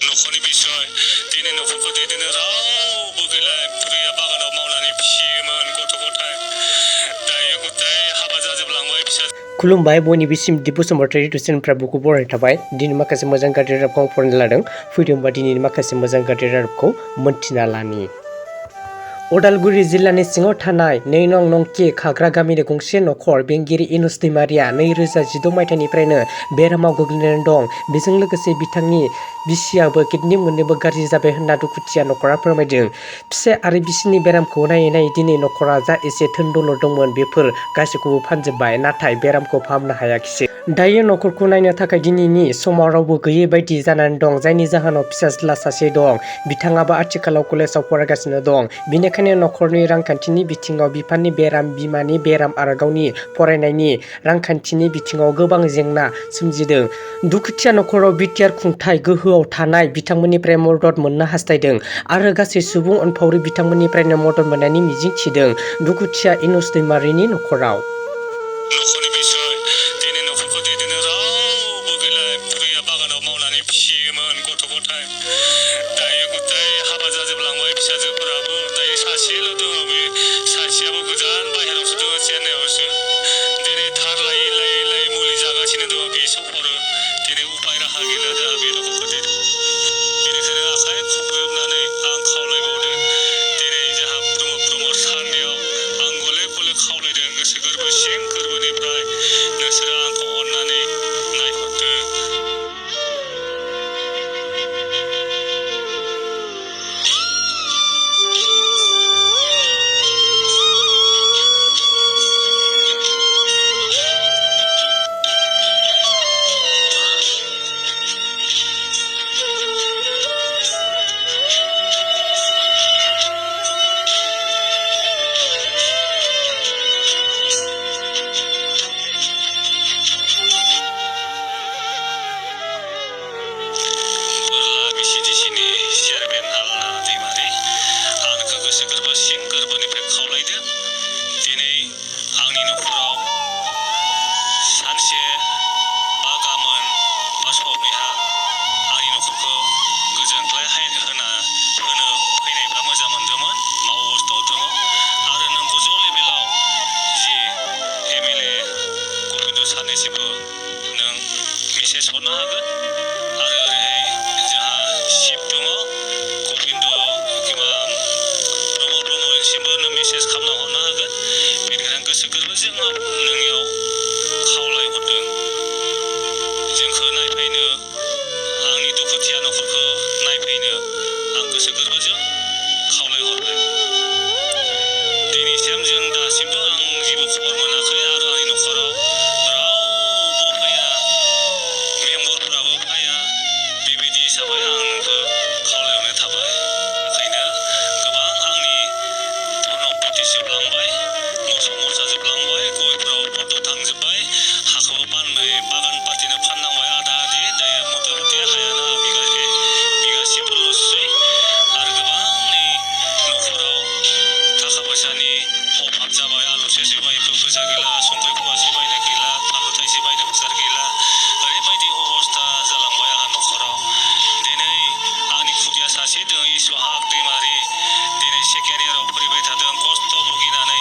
न'खरनि बिसय दिनै न'खरखौ दैदेननो रावबो गैला बुरैया बागानाव मावनानै फिसियोमोन गथ' गथाय दायो गथाय हाबा जाजोबलांबाय फिसा खुलुमबाय बयनिबोसिम दिप बसुमतारी टुइसनफ्रा बुकखौ बरायनाय थाबाय दिनै माखासे मोजां गाज्रि रादाबखौ आं फरायनो लादों फैदों होनबा दिनैनि माखासे मोजां गाज्रि रादाबखौ मोनथिना लानि उदालगुरि जिल्लानि सिङाव थानाय 2 नं नंके खाग्रा गामिनि गंसे न'खर बेंगिरि इनुस दैमारिया 2016 मायथाइनिफ्रायनो बेरामाव गोग्लैनानै दं। बेजों लोगोसे बिथांनि बिसियाबो किडनि मोननैबो गाज्रि जाबाय होनना दुखुथिया न'खरा फोरमायदों। फिसाय आरो बिसिनि बेरामखौ नायै नायै दिनै न'खरा जा एसे धोन दौलत दंमोन बेफोर गासैखौबो फानजोब्बाय, नाथाय बेरामखौ फाहामनो हायाखिसै। दायो न'खरखौ नायनो थाखाय दिनैनि समाव रावबो गैयै बायदि जानानै दं, जायनि जाहोनाव फिसाज्ला सासे दं। बिथाङाबो आथिखालाव कलेजाव फरायगासिनो दं। बेनिखायनो न'खरनि रांखान्थिनि बिथिङाव बिफानि बेराम, बिमानि बेराम आरो गावनि फरायनायनि रांखान्थिनि बिथिङाव गोबां जेंना सोमजिदों। दुखुथिया न'खराव बिटिआर खुंथाय गोहोआव थानाय बिथांमोननिफ्राय मदद मोननो हास्थायदों आरो गासै सुबुं अनफावरि बिथांमोननिफ्रायनो मदद मोननायनि मिजिं थिदों। दुखुथिया इनुस दैमारिनि न'खराव न'खरनि बिसय दिनै न'खरखौ दैदेननो रावबो गैला बुरैया बागानाव मावनानै फिसियोमोन गथ' गथाय दायो गथाय हाबा जाजोबलांबाय फिसाजोफोराबो दायो सासेल' दङ। बे सासेयाबो गोजान बाहेरावसो दङ, चेन्नाइआवसो। दिनै धार लायै लायै लायै मुलि जागासिनो दङ, बेसो हरो। दिनै उपाय राहा गैला जोंहा बे न'खरखौ बेनिखायनो आखाइ खबजोबनानै आं खावलायबावदों। दिनै जोंहा प्रमद सारनियाव आं गले गले खावलायदों गोसो गोरबो सिं गोरबोनिफ्राय नोंसोरो आंखौ अननानै नायहरदो। बिसिडिसिनि चेयारमेन आलना दैमारि आंखौ गोसो गोरबो सिं गोरबोनिफ्राय खावलायदों। दिनै आंनि न'खराव सानसे बा गाबोन बा सबनिहा आंनि न'खरखौ गोजोनग्लाय होनो फैनायब्ला मोजां मोनदोंमोन। माव अबस्थायाव दङ आरो नों गोजौ लेभेलाव जि एमएलए गबिन्द सारनिसिमबो नों मेसेज हरनो हागोन आरो ओरैहाय जोंहा शिब दङ गबिन्द किबा ब्रह्मसिमबो नों मेसेज खालामना हरनो हागोन। बेनिखायनो गोसो गोरबोजों नोंनियाव खावलायहरदों जोंखौ नायफैनो, आंनि दुखुथिया न'खरखौ नायफैनो आं गोसो गोरबोजों खावलायहरबाय। दिनैसिम जों दासिमबो आं जेबो खबर मोनाखै आरो आंनि न'खराव रावबो फैया, मेम्बारफोराबो फैया। बेबायदि हिसाबै आं नोंखौ खावलायहरनाय थाबाय। ओंखायनो गोबां आंनि धन सम्पति जोबलांबाय, मोसौ मोसा जोबलांबाय, गयफोराव फट' थांजोब्बाय, हाखौबो बागान पार्टिनो फाननांबाय आधा आधि। दायो मथा मथि हायानो बिगासेफोरल'सै आरो गोबांनि न'खराव थाखा फैसानि अभाब जाबाय। आलु सेरसे बायनो फैसा गैला, संख्रि फवासे बायनो गैला, फानलु थाइसे बायनो फैसा गैला। ओरैबायदि अबस्था जालांबाय आंहा न'खराव। दिनै आंनि खुदिया सासे दङ इसहाक दैमारि, दिनै सेकेन्ड इयाराव फरायबाय थादों खस्थ' भुगिनानै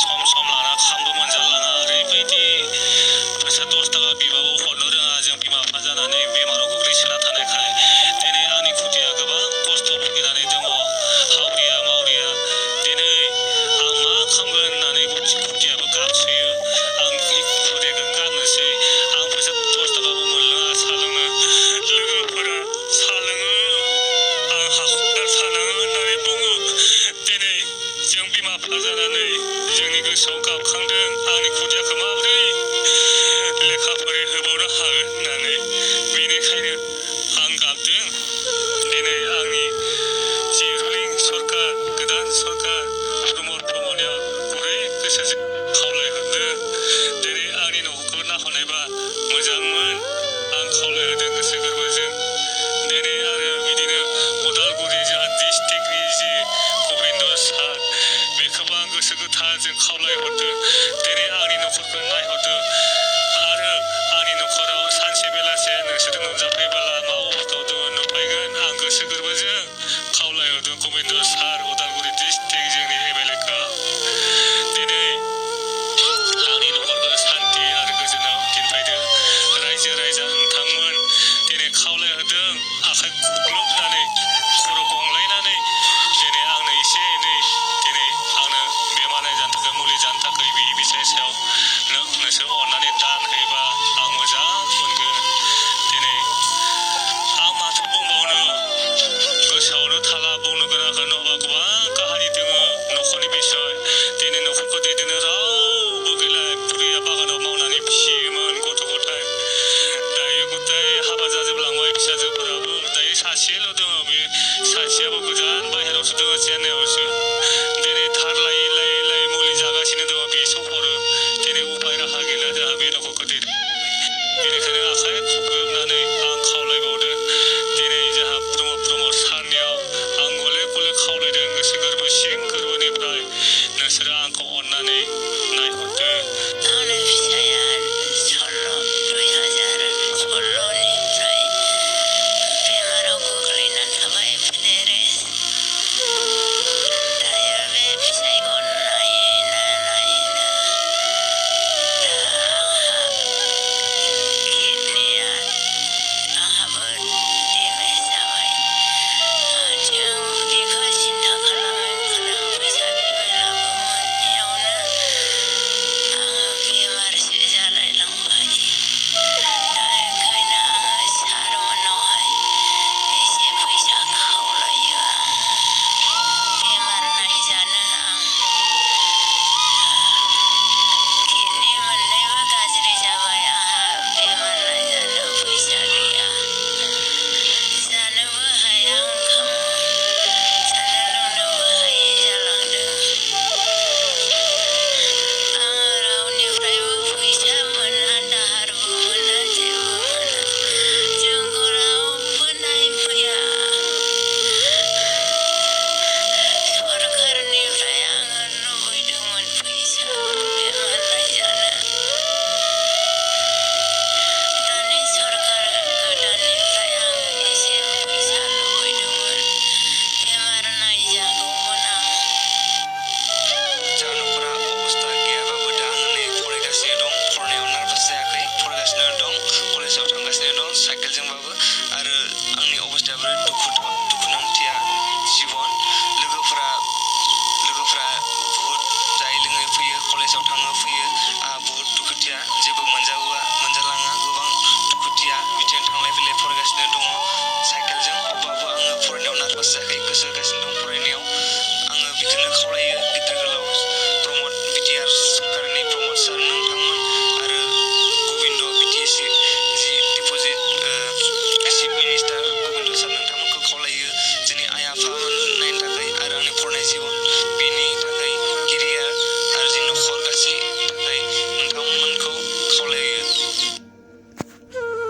सम सम लाना खामबो मोनजालाङा। ओरैबायदि फैसा 10 थाखा बिबाबो हरनो रोङा जों बिमा बिफा जानानै बेमाराव गोग्लैसोना थानायखाय। दिनै आंनि खुदिया गोबां खस्थ' भुगिनानै दङ, हावरिया मावरिया। दिनै आं मा खालामगोन होननानै खुदियाबो गाबसोयो। आं खुदियाखौ गारनोसै, आं फैसा 10 थाखाबो मोनलोङा साहा लोंनो। लोगोफोरा साहा लोङो, आं हाखर थानाङो होननानै बुङो। दिनै दस